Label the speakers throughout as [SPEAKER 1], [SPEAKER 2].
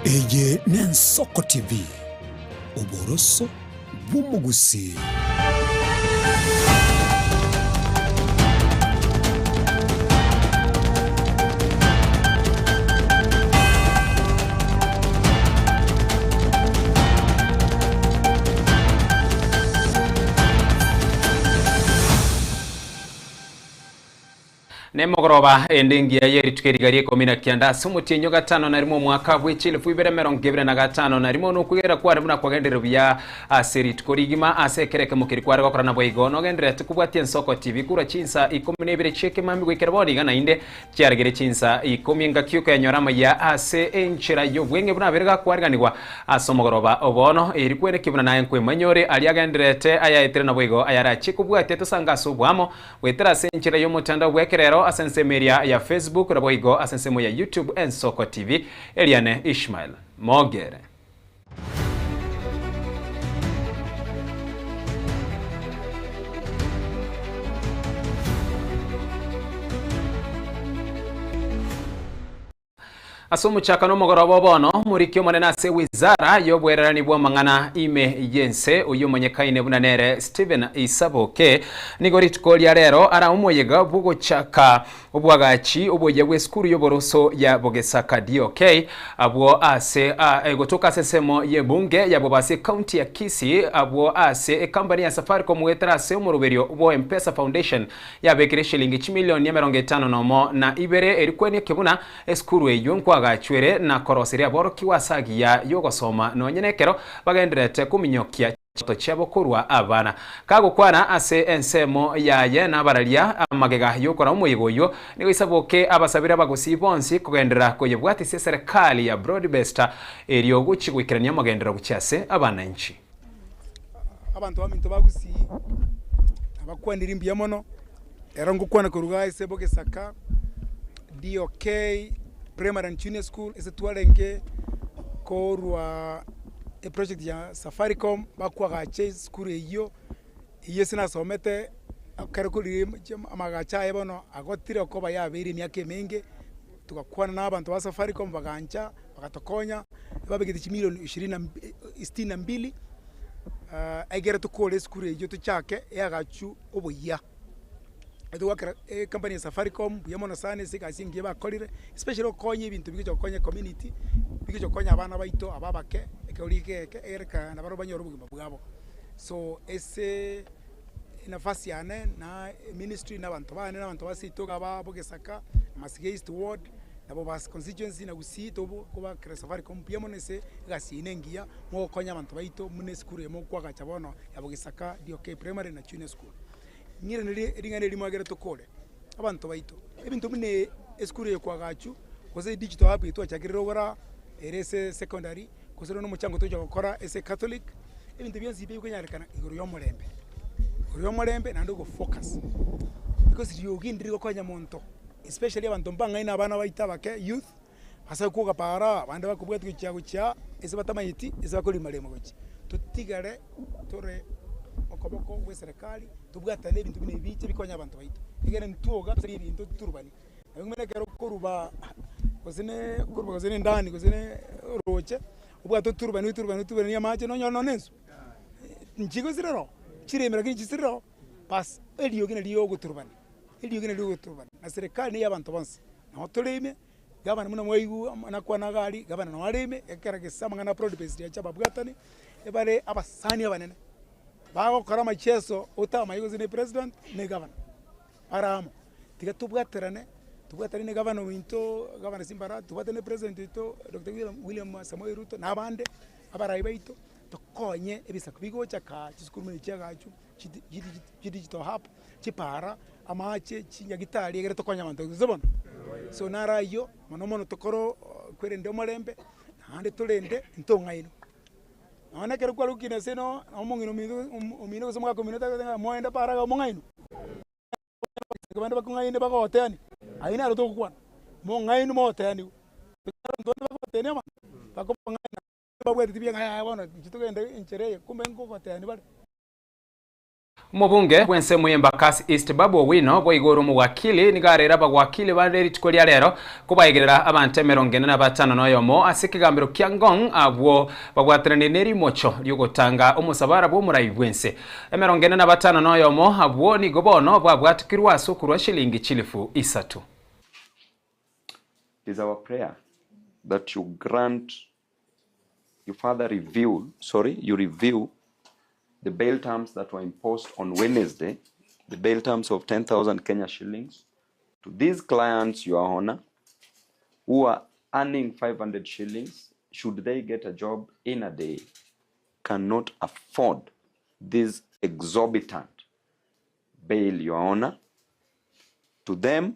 [SPEAKER 1] Eye n'Ensoko TV, oboroso bw'omogusii.
[SPEAKER 2] Nemogoroba ende engiya ye rituko eriga ria ikomi na kianda ase omotienyi o gatano na rimo omwaka bwe chilifu ibere emerongo ebere na gatano na rimo nokwegera kware buna kwagenderire buya ase rituko rigima ase ekero ekemo keria kware gokora naboigo nogendererete kobwatia Ensoko TV korwa chinsa ikomi na ibere chi'ekemambia goikera bono iga naende chiaregire chinsa ikomi engaki okenyora amaya ase enchera y'obweng'e buna abere gakwariganigwa ase omogoroba o bono. Eri kwenekia buna naye nkwemanya ore aria agendererete ayaetire naboigo ayarachie kobwatia tosange ase oboamo Goetera ase enchera y'omotandao bw'ekerero ase ensemo eria ya Facebook naboigo ase ensemo ya YouTube Ensoko TV. Eriane Ishmael Mogere. Ase omochakano omogoroba o bono, omoriki omonene ase wizara y'obwererani bw'amang'ana ime y'ense, oyio omonyekaine buna nere Stephen Isaboke, nigo rituko ria rero ara omoyega bw'ogochaka obwagachi oboyia bw'esukuru y'oboroso ya Bogesaka DOK abwo ase egotoka ase ensemo y'ebunge ya Bobasi ekaunti ya Kisii abwo ase ekambani ya Safaricom goetera ase omoroberio bwo M-Pesa Foundation Yabekire eshilingi chimilioni emerongo etano nomo na ibere erio kwania ki buna esukuru eyio nkwagachwere na koroseria aborokigwa ase agiya y'ogosoma nonye nekero bagendererete kominyokia chindoto chiabo korwa abana. Kagokwana ase ensemo yaye nabararia amagega y'okora omoyega oyio, nigo Isaboke abasabire abagusii bonsi kogenderera koyebwatisia eserekari ya Broad Based erio gochia goikerania amagenderero gochia ase abananchi.
[SPEAKER 3] Abanto baminto ba Gusii nabakwanire mbuya mono, ero ngokwana korwa igaa ase Bogesaka, DOK Primary and Junior School ase twarenge korwa eproject ya Safaricom bakwagacha esukuru eyio, eyio ase nasomete ekero korire amagacho aye bono agotire okoba yabeire emiaka emenge, togakwana na abanto ba Safaricom bagancha bagatokonya, babegete chimilioni ishirini na sitini na mbili, ekero tokore esukuru eyio tochake eagachu oboyia. Togwakera ecompany ya Safaricom mbuya mono sana ase egasi engiya bakorire, especially okonya ebinto bigocha gokonya ecommunity, bigocha gokonya abana baito aba abake, ekero rigeke egere nabarabwo banyore obogima bwabo. So ase enafasi yane na eministry na abanto bane na abanto ba seito iga ba Bogesaka, Masige East Ward, nabo ba constituency na Gusii tokobakera Safaricom mbuya mono ase egasi yaino engiya, mogokonya abanto baito buna esukuru eye mokoagacha bono ya Bogesaka DOK Primary na Junior School. Ng'iraneri ring'ana erimo egere tokore, abanto baito, ebinto buna esukuru eye koagachwa, gose edigital hub eye twachakire rogoro ere ase secondary, gose nonya omochango togocha gokora ase ecatholic, ebinto bionsi ebi bikonyarekana igoro ya omorembe, igoro ya omorembe naende ogofocus, because riogi ndiri gokonya monto, especially abanto mbang'aini abana baito abake youth, ase koga para abande bakobwatia gochia gochia ase batamanyeti ase bakorima rimo gochia. Totigare tore okoboko gwa eserekari tobwatane ebinto buna ebi biche bikonye abanto baito, egere ntwoga tosarie ebinto toturubanie. Nabo buna ekero okoruba gose ne okoruba gose ne endani gose ne oroche, obwate oturubanie oturubanie oturubanie amache nonyore nonye na enswe, nchigosira ororo, chiremire lakini chisirire ororo, bas eriogi nario ogoturubania, eriogi nario ogoturubania na serikali na eya abanto bonsi, nabo tore ime. Gavana buna mwaigwa nakwana iga aria, gavana noo are ime, ekero gese amang'ana a broad based ache ababwatani, ebare abasani abanene, bagokora amacheso otamanye gose ne president ne gavana, bare amo. Tiga tobwaterane, tobwatane ne gavana ointo, gavana Simba Arati, tobwatane ne president oito Doctor William William Samoei Ruto na abande, abarai baito, tokonye ebisaku bigocha kaa chisukuru buna echi chidigital hub, chipara, amache, chinyagitari egere tokonye abanto gose bono. So naro ayio mono mono tokoro kwerende omorembe, naende torende ntong'ainwa. Nonya ekero kware gokina ase eno omong'ina ominto omino gose omogaka omino tagete ng'a moende para iga omong'ainwa. Abande bakong'aini bagoteani, ayio naro togokwana, mong'ainwa moteaniwe. Abanto bande bagoteania abanto, bakobang'aina babwateti buya ng'a yaya bono intwe togende enchera eye, kumbe nkogoteani bare.
[SPEAKER 2] Mubunge bwense muyemba kasi East Babu Owino boigoro muwakili nigarera bagwakili bande rituko lya lero kubayigerera abantu 45 ase kigambiro kya Ngong abwo bagwaterane nerimocho ryogotanga omusabara bw'omurayi bwense 45 abwo nigo bono bwabwatikirwa ase shilingi 3,000.
[SPEAKER 4] It is our prayer that you grant, you further review, you review the bail terms that were imposed on Wednesday, the bail terms of 10,000 Kenya shillings to these clients, Your Honor, who are earning 500 shillings, should they get a job in a day, cannot afford this exorbitant bail, Your Honor. To them,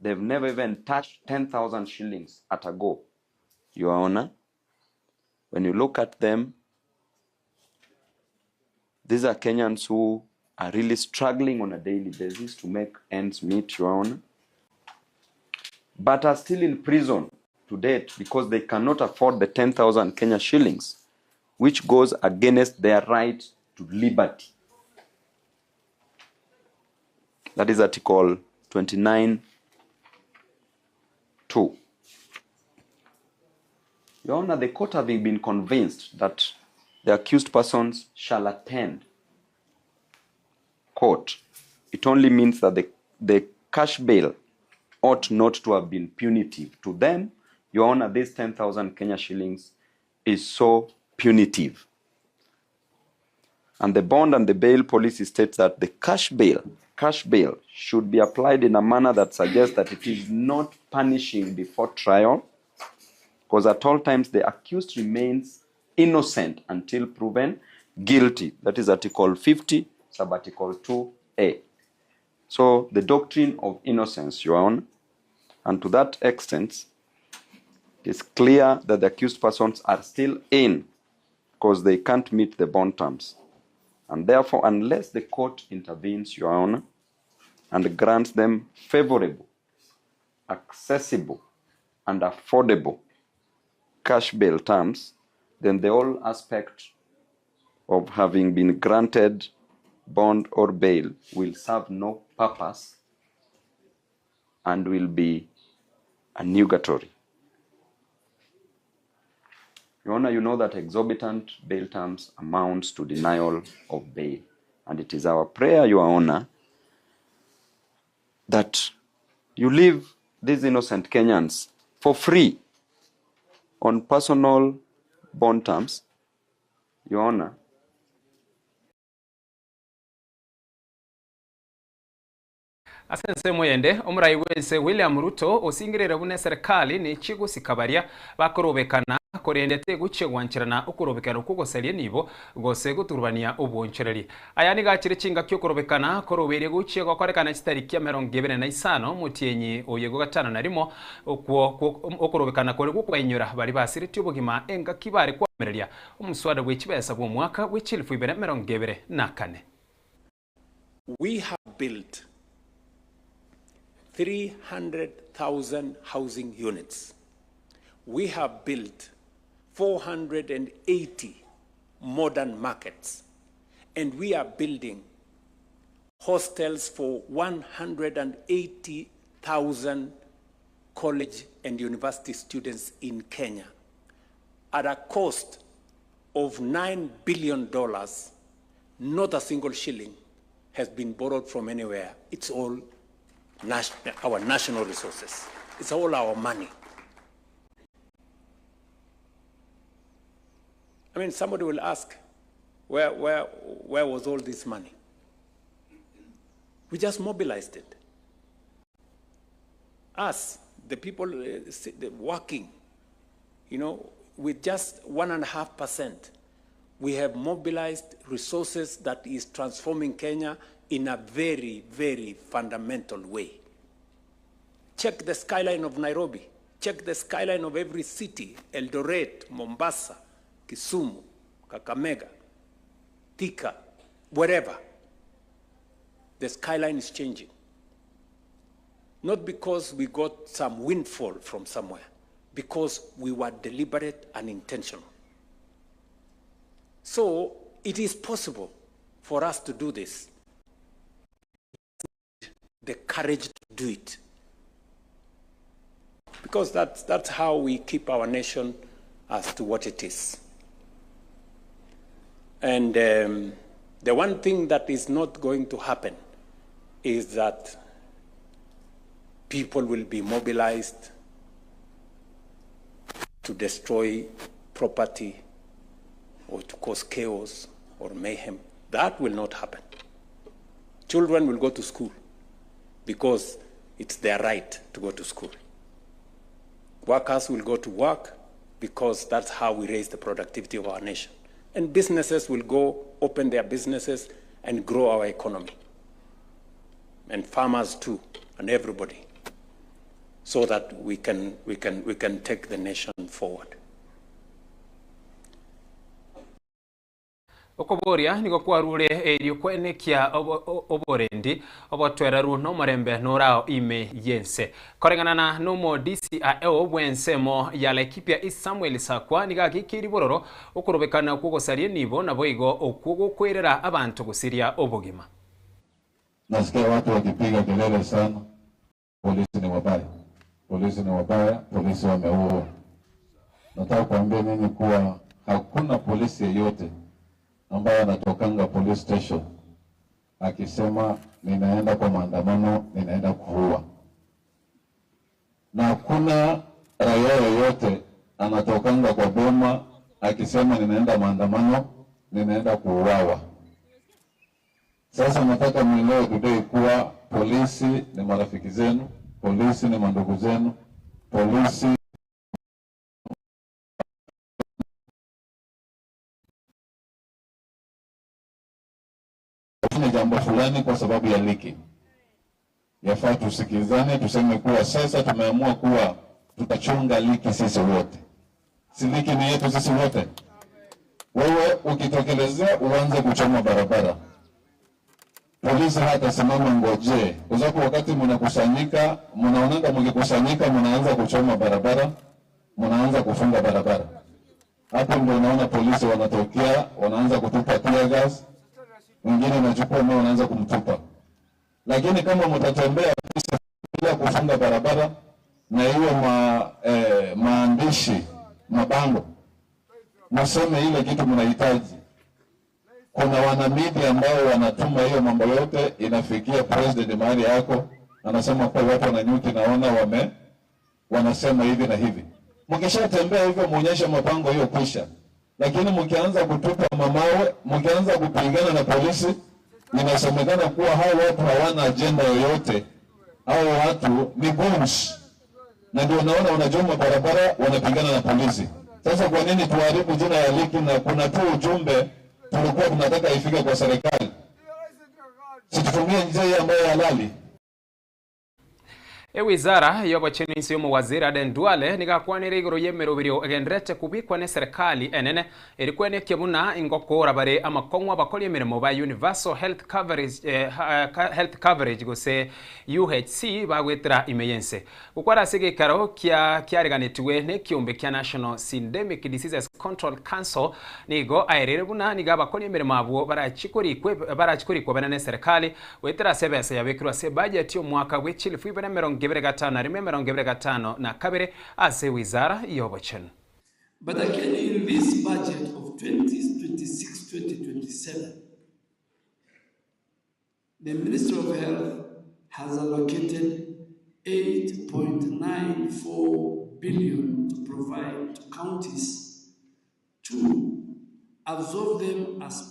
[SPEAKER 4] they've never even touched 10,000 shillings at a go, Your Honor. When you look at them, these are Kenyans who are really struggling on a daily basis to make ends meet, Your Honor, but are still in prison to date because they cannot afford the 10,000 Kenya shillings, which goes against their right to liberty. That is Article 29(2). Your Honor, the court having been convinced that the accused persons shall attend court, it only means that the cash bail ought not to have been punitive. To them, Your Honor, this 10,000 Kenya shillings is so punitive. And the bond and the bail policy states that the cash bail should be applied in a manner that suggests that it is not punishing before trial, because at all times the accused remains innocent until proven guilty. That is Article 50, Subarticle 2A. So the doctrine of innocence, Your Honor, and to that extent, it is clear that the accused persons are still in because they can't meet the bond terms. And therefore, unless the court intervenes, Your Honor, and grants them favorable, accessible, and affordable cash bail terms, then the whole aspect of having been granted bond or bail will serve no purpose and will be a nugatory. Your Honor, you know that exorbitant bail terms amounts to denial of bail. And it is our prayer, Your Honor, that you leave these innocent Kenyans for free on personal bond terms, Your Honor.
[SPEAKER 2] Asense moyende omurai wense William Ruto osingirira bune serikali ni chigusikabaria bakorobekana korendete guchegwanchirana okorobekana kugoserie nibo gose guturubania obwonchereri aya ni gachire chinga kyokorobekana korobere guche gokorekana chitariki ya 25 mutienyi oyego gatano na rimo okorobekana kore gukwenyura bari basiriti obugima enga kibare kwamereria omuswada gwechibesa bwo mwaka w'echilifu 2024.
[SPEAKER 5] We have built 300,000 housing units. We have built 480 modern markets, and we are building hostels for 180,000 college and university students in Kenya at a cost of $9 billion. Not a single shilling has been borrowed from anywhere. It's all our national resources. It's all our money. I mean, somebody will ask, where was all this money? We just mobilized it. Us, the people working, you know, with just 1.5%, we have mobilized resources that is transforming Kenya in a very, very fundamental way. Check the skyline of Nairobi. Check the skyline of every city, Eldoret, Mombasa, Kisumu, Kakamega, Thika, wherever. The skyline is changing. Not because we got some windfall from somewhere, because we were deliberate and intentional. So it is possible for us to do this. The courage to do it. Because that's how we keep our nation as to what it is. And the one thing that is not going to happen is that people will be mobilized to destroy property or to cause chaos or mayhem. That will not happen. Children will go to school because it's their right to go to school. Workers will go to work because that's how we raise the productivity of our nation. And businesses will go open their businesses and grow our economy. And farmers too, and everybody, so that we can take the nation forward.
[SPEAKER 2] Okoboria nigo kwarure erio kwenekia oborendi obotweraru no morembe norao ime yense korengana no mo DCIO bwensemo ya Laikipia East Samuel Sakwa nigagikiri bororo okorobekana kugosarie nibo naboigo okugokwerera abantu gusiria obogima.
[SPEAKER 6] Nasikia watu wakipiga kelele sana, polisi ni wabaya, polisi ni wabaya, polisi wameua. Nataka kuambia nini kuwa hakuna polisi yeyote ambaye anatokanga police station akisema ninaenda kwa maandamano, ninaenda kuua. Na hakuna raia yeyote anatokanga kwa boma akisema ninaenda maandamano, ninaenda kuuawa. Sasa nataka muelewe today kuwa polisi ni marafiki zenu, polisi ni mandugu zenu, polisi jambo fulani kwa sababu ya liki. Yafaa tusikizane, tuseme kuwa sasa tumeamua kuwa tutachunga liki sisi wote. Si liki ni yetu sisi wote. Wewe ukitokelezea uanze kuchoma barabara, polisi hata simama ngoje. Kwa sababu wakati mnakusanyika, mnaonanga mkikusanyika mnaanza kuchoma barabara, mnaanza kufunga barabara. Hapo ndio unaona polisi wanatokea, wanaanza kutupa tear gas. Wengine wanachukua mwa wanaanza kumtupa. Lakini kama mtatembea bila kufunga barabara na hiyo maandishi, mabango, mseme ile kitu mnahitaji. Kuna wanamidi ambao wanatuma hiyo mambo yote, inafikia president mahali yako, anasema kwa watu wananyuki naona wanasema hivi na hivi. Mkishatembea hivyo muonyeshe mabango hiyo kisha. Lakini mkianza kutupa mamawe, mkianza kupigana na polisi, inasemekana kuwa hao watu hawana agenda yoyote. Hao watu ni goons. Na ndio unaona wanachoma barabara, wanapigana na polisi. Sasa kwa nini tuharibu jina ya liki na kuna tu ujumbe tulikuwa tunataka ifike kwa serikali? Situtumie njia ambayo halali.
[SPEAKER 2] Wizara y'obocheni yo waziri Aden Duale nigakwanire igoro y'emeroberio egenderete kubikwa ne serikali enene erikwene kebuna ingokora bare amakongwa bakoli emirimo ba Universal Health Coverage Health Coverage gose UHC bagwetera imeyense ukwara sige karo kya kyariganetiwe ne kiombe kya National Syndemic Diseases Control Council nigo aerere buna niga bakoli emirimo abo barachikorikwe bana ne serikali wetera sebesa yabekirwa se budget yo mwaka w'echilifu 2025 na kabere ase wizara y'obocheni.
[SPEAKER 7] But again, in this budget of 2026-2027, the Ministry of Health has allocated 8.94 billion to provide to counties to absorb them as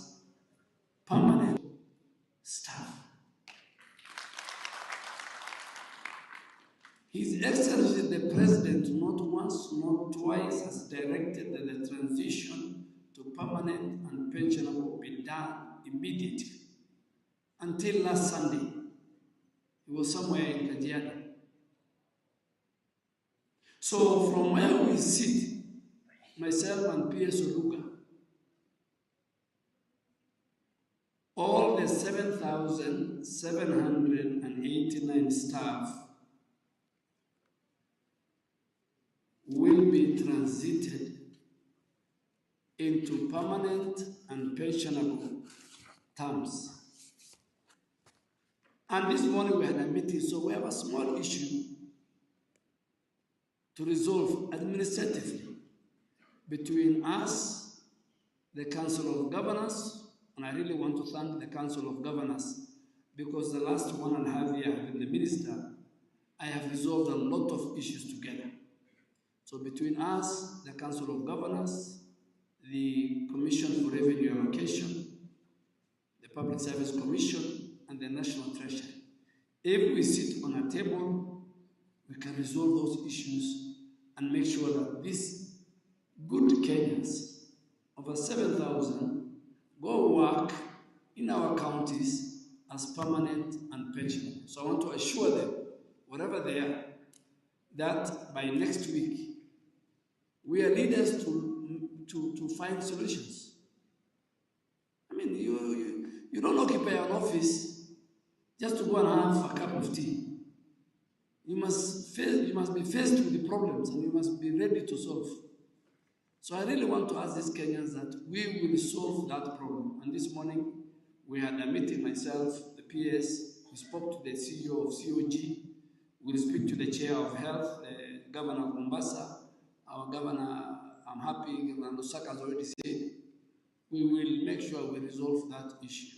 [SPEAKER 7] permanent staff. His Excellency the President not once, not twice has directed that the transition to permanent and pensionable be done immediately. Until last Sunday, he was somewhere in Kajiado. So from where we sit, myself and P.S. Oluga, all the 7,789 staff will be transited into permanent and pensionable terms. And this morning we had a meeting, so we have a small issue to resolve administratively between us, the Council of Governors, and I really want to thank the Council of Governors because the last 1.5 years I've been the minister, I have resolved a lot of issues together. So between us, the Council of Governors, the Commission for Revenue Allocation, the Public Service Commission, and the National Treasury, if we sit on a table, we can resolve those issues and make sure that these good Kenyans, over 7,000, go work in our counties as permanent and pensionable. So I want to assure them, wherever they are, that by next week, we are leaders to find solutions. I mean, you don't occupy an office just to go and have a cup of tea. You must be faced with the problems and you must be ready to solve. So I really want to ask these Kenyans that we will solve that problem. And this morning, we had a meeting, myself, the PS, we spoke to the CEO of COG, we'll speak to the chair of health, the governor of Mombasa, our governor, I'm happy, Governor Lusaka has already said, we will make sure we resolve that issue.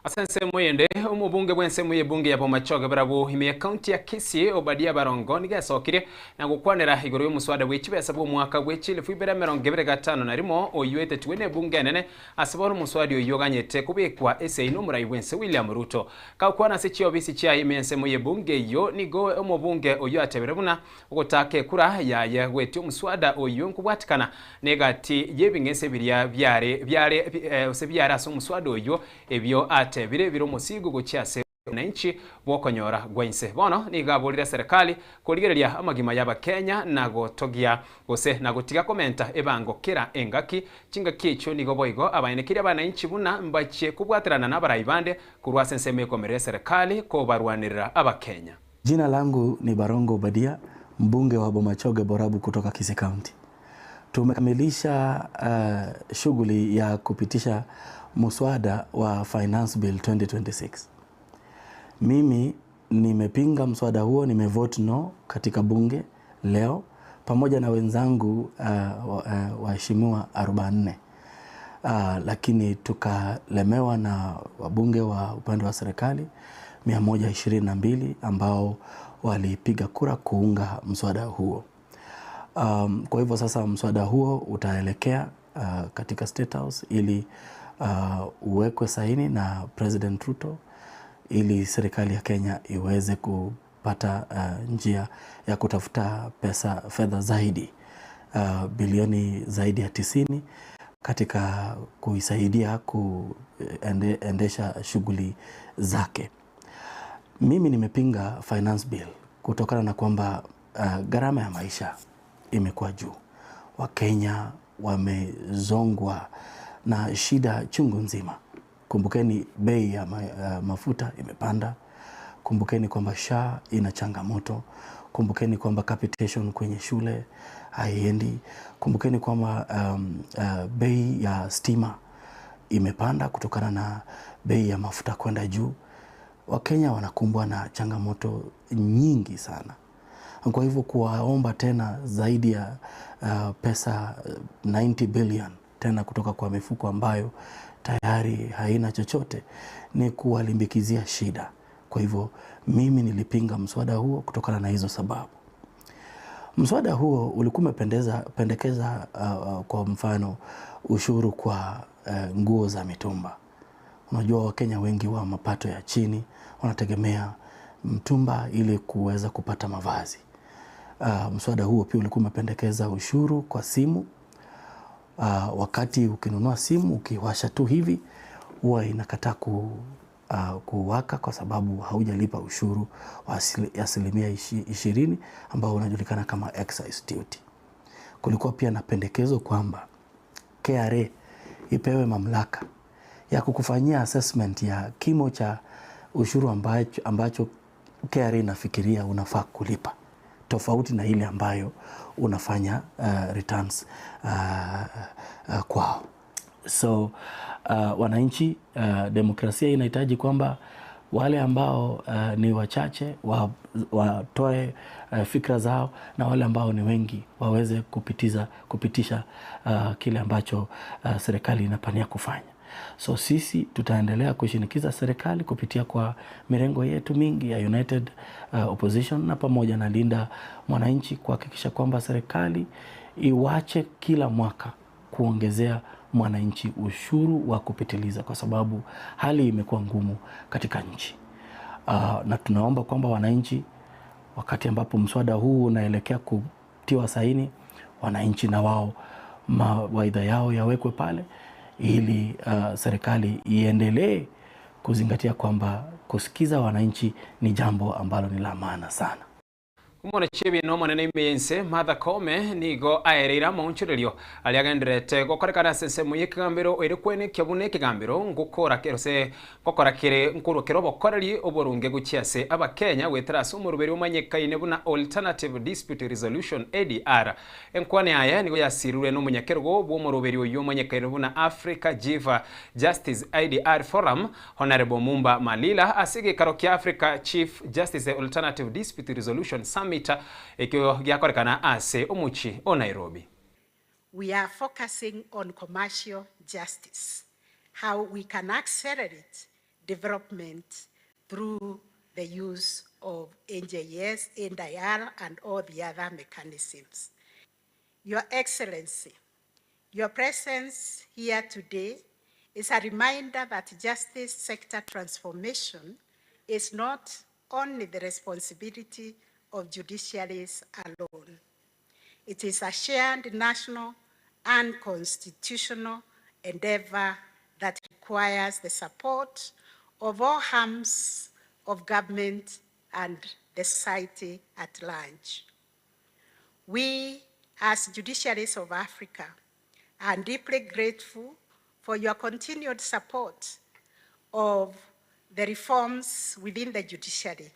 [SPEAKER 2] Asense mwende umubunge bwense muye bunge ya Bomachoge bravo ime county ya Kisii Obadia Barongo nigesokire na gukwanera igoro y'umuswada w'ikibesa bwo mwaka gw'ikili 2025 oyuete twene bunge nene asibora umuswada oyoganyete kubikwa ese ino murayi bwense William Ruto kakwana se chiobisi cha imense muye bunge yo nigo umubunge oyo atebere buna ogotake kura yaye gweti umuswada oyo nkubwatikana negati yebingese biria byare byare ose byara so umuswada oyo ebyo ate bire biro musigo gochase nanchi bokonyora gwense bono nigaburira serikali kuligereria amagima yaba Kenya nagotogia gose nagotiga komenta ebango kera engaki chinga kicho nigo boigo abainekiri abananchi buna mbache kubwatirana n'abaraibande kurwase nseme komerere serikali ko barwanirira abakenya.
[SPEAKER 8] Jina langu ni Barongo Obadia, mbunge wa Bomachoge Borabu kutoka Kisii County. Tumekamilisha shughuli ya kupitisha muswada wa Finance Bill 2026. Mimi nimepinga mswada huo, nimevote no katika bunge leo pamoja na wenzangu waheshimiwa 44. Lakini tukalemewa na wabunge wa upande wa serikali 122 ambao walipiga kura kuunga mswada huo. Kwa hivyo sasa mswada huo utaelekea katika State House ili uwekwe saini na President Ruto ili serikali ya Kenya iweze kupata njia ya kutafuta pesa, fedha zaidi, bilioni zaidi ya 90 katika kuisaidia kuendesha shughuli zake. Mimi nimepinga Finance Bill kutokana na kwamba gharama ya maisha imekuwa juu. Wakenya wamezongwa na shida chungu nzima. Kumbukeni bei ya mafuta imepanda. Kumbukeni kwamba SHA ina changamoto. Kumbukeni kwamba capitation kwenye shule haiendi. Kumbukeni kwamba bei ya stima imepanda kutokana na bei ya mafuta kwenda juu. Wakenya wanakumbwa na changamoto nyingi sana. Kwa hivyo kuwaomba tena zaidi ya pesa 90 billion tena kutoka kwa mifuko ambayo tayari haina chochote ni kuwalimbikizia shida. Kwa hivyo mimi nilipinga mswada huo kutokana na hizo sababu. Mswada huo ulikuwa umependekeza kwa mfano ushuru kwa nguo za mitumba. Unajua Wakenya wengi wa mapato ya chini wanategemea mtumba ili kuweza kupata mavazi. Mswada huo pia ulikuwa umependekeza ushuru kwa simu. Wakati ukinunua simu ukiwasha tu hivi huwa inakataa kuwaka kwa sababu haujalipa ushuru wa 20% ambao unajulikana kama excise duty. Kulikuwa pia na pendekezo kwamba KRA ipewe mamlaka ya kukufanyia assessment ya kimo cha ushuru ambacho KRA inafikiria unafaa kulipa, tofauti na ile ambayo unafanya returns kwao. So Wananchi, demokrasia inahitaji kwamba wale ambao ni wachache watoe fikra zao na wale ambao ni wengi waweze kupitisha kile ambacho serikali inapania kufanya. So sisi tutaendelea kushinikiza serikali kupitia kwa mirengo yetu mingi ya United Opposition na pamoja na Linda Mwananchi kuhakikisha kwamba serikali iwache kila mwaka kuongezea mwananchi ushuru wa kupitiliza, kwa sababu hali imekuwa ngumu katika nchi. Na tunaomba kwamba wananchi, wakati ambapo mswada huu unaelekea kutiwa saini, wananchi na wao mawaidha yao yawekwe pale ili serikali iendelee kuzingatia kwamba kusikiza wananchi ni jambo ambalo ni la maana sana.
[SPEAKER 2] Umwana chibi no monene imense Martha Koome nigo aereira maunchurerio aliagenderete gokorekana sensemu y'ekigambiro ere kwene kiabune ekigambiro ngukora kerose gokora kere nkuru kero bokoreri oborunge guchiase abakenya gwetera ase omoruberi omanyekaine buna Alternative Dispute Resolution ADR. Enkwane aya nigo yasirure n'omunyakerugo bw'omoruberi oyo omanyekaine buna Africa Jiva Justice ADR Forum Honorable Mumba Malila asige karo kia Africa Chief Justice Alternative Dispute Resolution Summit ekyo gyakorekana ase omuchi o Nairobi.
[SPEAKER 9] We are focusing on commercial justice, how we can accelerate development through the use of NJS, NDIR, and all the other mechanisms. Your Excellency, your presence here today is a reminder that justice sector transformation is not only the responsibility of judiciaries alone. It is a shared national and constitutional endeavor that requires the support of all arms of government and the society at large. We, as judiciaries of Africa, are deeply grateful for your continued support of the reforms within the judiciary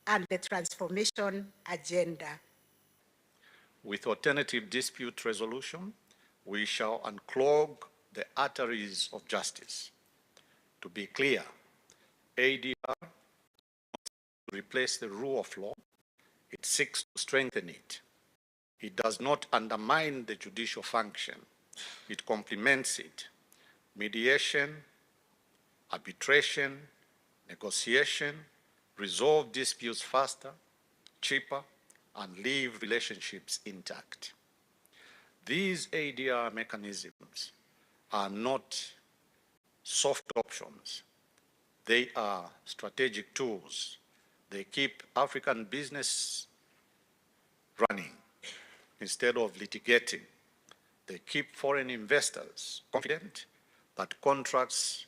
[SPEAKER 9] and the transformation agenda.
[SPEAKER 10] With alternative dispute resolution, we shall unclog the arteries of justice. To be clear, ADR to replace the rule of law, it seeks to strengthen it. It does not undermine the judicial function, it complements it. Mediation, arbitration, negotiation, resolve disputes faster, cheaper, and leave relationships intact. These ADR mechanisms are not soft options. They are strategic tools. They keep African business running instead of litigating. They keep foreign investors confident that contracts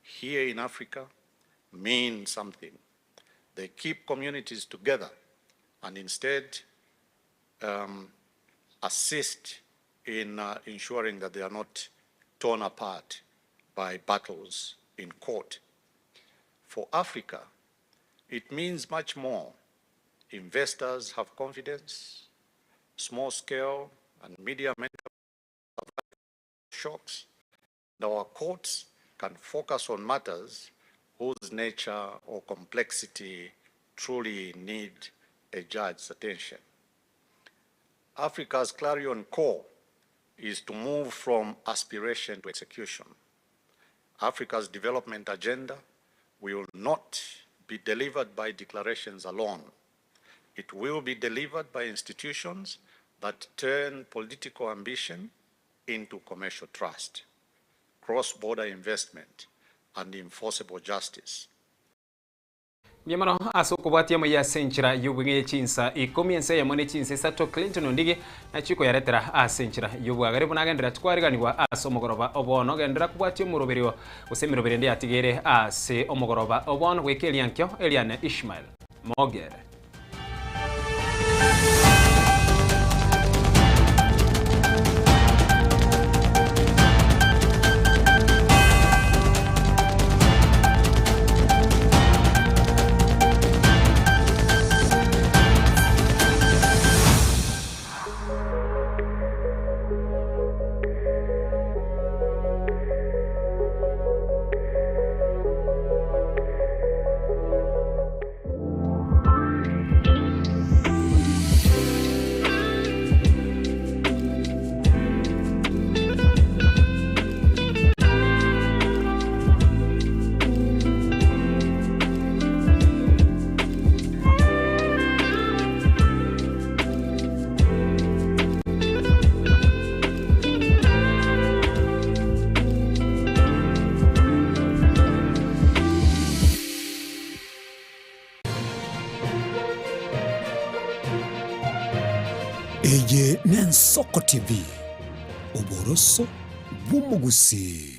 [SPEAKER 10] here in Africa mean something. They keep communities together and instead assist in ensuring that they are not torn apart by battles in court. For Africa, it means much more. Investors have confidence, small scale and medium shocks, and our courts can focus on matters whose nature or complexity truly need a judge's attention. Africa's clarion call is to move from aspiration to execution. Africa's development agenda will not be delivered by declarations alone. It will be delivered by institutions that turn political ambition into commercial trust, cross-border investment, and enforceable justice.
[SPEAKER 2] Myamano asokobwatia moya senchira yubwenge chinsa ikomi ense yamone chinsa sato Clinton ondige na chiko yaretera asenchira yubwagare bunagendera twariganirwa aso omogoroba obono gendera kubwatia omoroberio gose emirobere ndi atigere ase omogoroba obono gwekeliankio Eliane Ishmael Mogere.
[SPEAKER 1] Eye n'Ensoko TV, oboroso bw'omogusii.